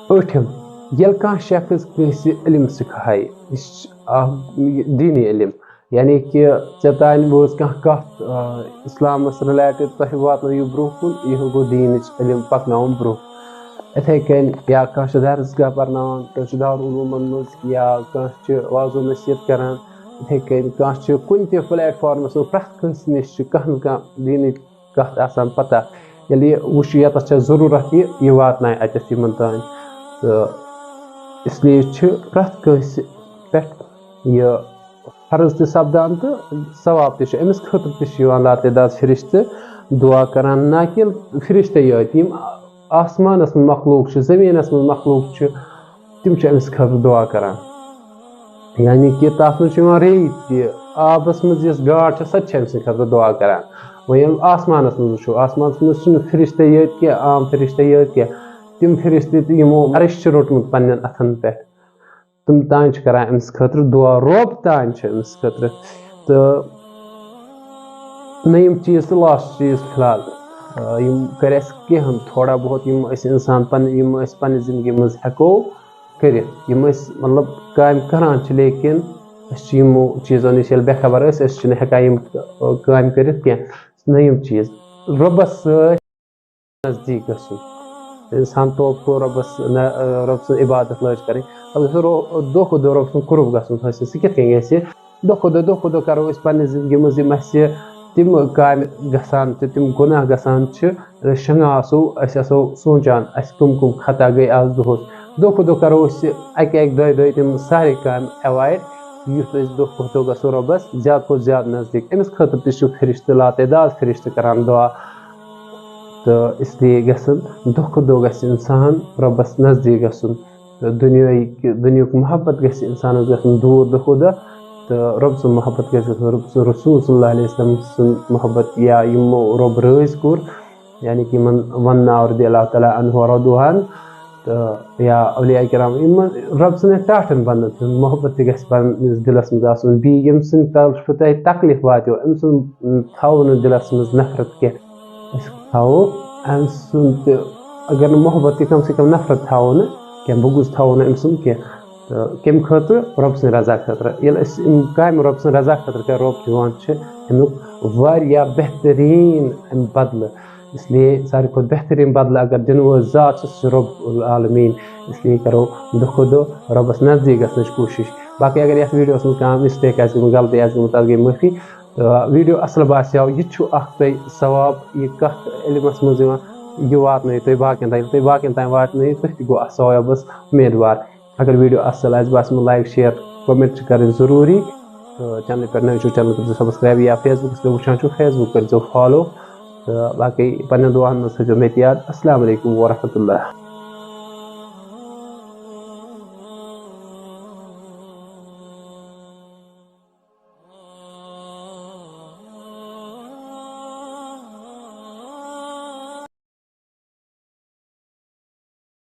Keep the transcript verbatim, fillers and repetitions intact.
ٲٹھِم، ییٚلہِ کانٛہہ شخص کٲنٛسہِ علم سکھایہِ، یہِ چھُ اکھ دیٖنی علم، یعنی کہِ ژےٚ تانۍ وٲژ کانٛہہ کتھ، آ، اسلامس related، تۄہہِ واتنٲیِو برٛونٛہہ کُن، یہِ گوٚو دیٖنٕچ علم پکناوُن برٛونٛہہ۔ یِتھے کٔنۍ یا کانٛہہ چھُ درسگاہ پرناوان، کٲنٛسہِ چھُ دارالعلومن منٛز، یا کانٛہہ چھُ وعظ و نصیحت کران، یِتھے کٔنۍ کانٛہہ چھُ کُنہِ تہِ platformس منٛز، پرٛٮ۪تھ کٲنٛسہِ نِش چھُ کانٛہہ نتہٕ کانٛہہ دیٖنٕچ کتھ آسان پتہ۔ ییٚلہِ یہِ وٕچھِ، ییٚتَس چھےٚ ضروٗرت، یہِ، یہِ واتنایہِ اَتٮ۪تھ یِمن تام۔ تہٕ اس لیے چھِ پرٛٮ۪تھ کٲنٛسہِ پٮ۪ٹھ یہِ فرض تہِ سپدان تہٕ ثواب تہِ چھُ أمِس خٲطرٕ تہِ چھُ یِوان لاتعداد فرشتہٕ دعا کران، نہ کہِ فرشتَے یٲتۍ، یِم آسمانَس منٛز مخلوق چھِ، زٔمیٖنَس منٛز مخلوق چھِ، تِم چھِ أمِس خٲطرٕ دعا کران۔ یعنی کہِ تَتھ منٛز چھُ یِوان ریٚیہِ تہِ، آبَس منٛز یۄس گاڈ چھِ، سۄ تہِ چھِ أمۍ سٕنٛدِ خٲطرٕ دعا کران۔ وۄنۍ ییٚلہِ آسمانَس منٛز وٕچھو، آسمانَس منٛز چھِنہٕ فرشتے یٲتۍ کینٛہہ، عام فرشتے یٲتۍ کینٛہہ، تِم فرشتے تہِ یِمو عرش چھِ روٚٹمُت پنٛنٮ۪ن اَتھَن پٮ۪ٹھ، تِم تام چھِ کران أمِس خٲطرٕ دعا، رۄب تام چھِ أمِس خٲطرٕ۔ تہٕ نٔیِم چیٖز تہٕ last چیٖز فی الحال، آ، یِم کٔرۍ اَسہِ کینٛہہ تھوڑا بہت، یِم أسۍ اِنسان پنٕنۍ، یِم أسۍ پنٕنہِ زندگی منٛز ہٮ۪کو کٔرِتھ، یِم أسۍ مطلب کامہِ کران چھِ، لیکن أسۍ چھِ یِمو چیٖزو نِش ییٚلہِ بے خبر ٲسۍ، أسۍ چھِنہٕ ہٮ۪کان یِم، آ، کامہِ کٔرِتھ کینٛہہ۔ نٔیِم چیٖز، رۄبَس سۭتۍ نزدیٖک گژھُن۔ اِنسان توب گوٚو رۄبَس، نہ، رۄب سٕنٛز عبادت لٲج کَرٕنۍ۔ پَتہٕ گژھِ رو-، دۄہ کھۄتہٕ دۄہ رۄب سُنٛد قرب گژھُن حٲصِل۔ سُہ کِتھ کٔنۍ گژھِ؟ دۄہ کھۄتہٕ دۄہ، دۄہ کھۄتہٕ دۄہ کَرو أسۍ پنٛنہِ زِندگی منٛز یِم اَسہِ تِم کامہِ گژھان تہٕ تِم گۄناہ گژھان چھِ، أسۍ شنٛگان آسو، أسۍ آسو سونٛچان، اَسہِ کٕم کٕم خطا گٔے آز دۄہَس۔ دۄہ کھۄتہٕ دۄہ کَرو أسۍ اَکہِ اَکہِ دۄیہِ دۄیہِ تِم سارے کامہِ avoid، یُتھ أسۍ دۄہ کھۄتہٕ دۄہ گژھو رۄبَس زیادٕ کھۄتہٕ زیادٕ نزدیٖک۔ أمِس خٲطرٕ تہِ چھُ فرشتہٕ لاتعداد فرشتہٕ کران دعا۔ تہٕ اس لیے گژھن دۄہ کھۄتہٕ دۄہ گژھِ اِنسان رۄبَس نزدیٖک گژھُن۔ تہٕ دُنیاہٕکۍ، دُنیاہُک محبت گژھِ اِنسانَس گژھُن دوٗر دۄہ کھۄتہٕ دۄہ۔ تہٕ رۄب سُنٛد محبت گژھِ گژھُن، رۄب سُنٛد، رسول صلی اللہ علیہ وسلم سُنٛد محبت، یا یِمو رۄب رٲضۍ کوٚر، یعنی کہِ یِمَن وَننہٕ آو رضی اللہ تعالیٰ عنہ و رضوا عنہ۔ تہٕ یا اولیاء کرام، یِمن رۄب سٕنٛدٮ۪ن ٹاٹھٮ۪ن بنٛدن ہُنٛد محبت تہِ گژھِ پننِس دِلس منٛز آسُن۔ بیٚیہِ ییٚمہِ سٕنٛدِ طرفہٕ تۄہہِ تکلیف واتیو، أمۍ سُنٛد تھاوو نہٕ دِلس منٛز نفرت کینٛہہ۔ أسۍ تھاوو أمۍ سُنٛد تہِ، اگر نہٕ محبت تہِ، کم سے کم نفرت تھاوو نہٕ کینٛہہ، بغض تھاوو نہٕ أمۍ سُنٛد کینٛہہ۔ تہٕ کَمہِ خٲطرٕ؟ رۄب سٕنٛدِ رضا خٲطرٕ۔ ییٚلہِ أسۍ یِم کامہِ رۄب سٕنٛدِ رضا خٲطرٕ کَرو، رۄب دِوان چھِ اَمیُک واریاہ بہتریٖن اَمہِ بدلہٕ۔ اس لیے ساروی کھۄتہٕ بہتریٖن بدلہٕ اگر دِنہٕ وول ذات چھُ، سُہ چھُ رۄب العالمیٖن۔ اس لیے کرو دۄہ کھۄتہٕ دۄہ رۄبَس نزدیٖک گژھنٕچ کوٗشِش۔ باقٕے اگر یَتھ ویٖڈیوَس منٛز کانٛہہ mistake آسہِ گٔمٕژ، غلطی آسہِ گٔمٕژ، تَتھ گٔے معٲفی۔ تہٕ ویٖڈیو اَصٕل باسیو، یہِ تہِ چھُ اَکھ تۄہہِ ثواب، یہِ کَتھ علمَس منٛز یِوان، یہِ واتنٲیِو تُہۍ باقیَن تام۔ ییٚلہِ تُہۍ باقیَن تام واتنٲیِو، تُہۍ تہِ گوٚو اَتھ ثوابَس اُمیدوار۔ اگر ویٖڈیو اَصٕل آسہِ باسیومُت، like، share، comment چھِ کَرٕنۍ ضروٗری۔ تہٕ channel پٮ۪ٹھ نٔوۍ چھِو، channel کٔرۍزیو subscribe، یا Facebook یُس تُہۍ وٕچھان چھِو، Facebook کٔرۍزیو follow۔ تہٕ باقٕے پنٛنٮ۪ن دُعاہَن منٛز تھٲیزیو مےٚ تہِ یاد۔ السلام علیکم ورحمۃ اللہ۔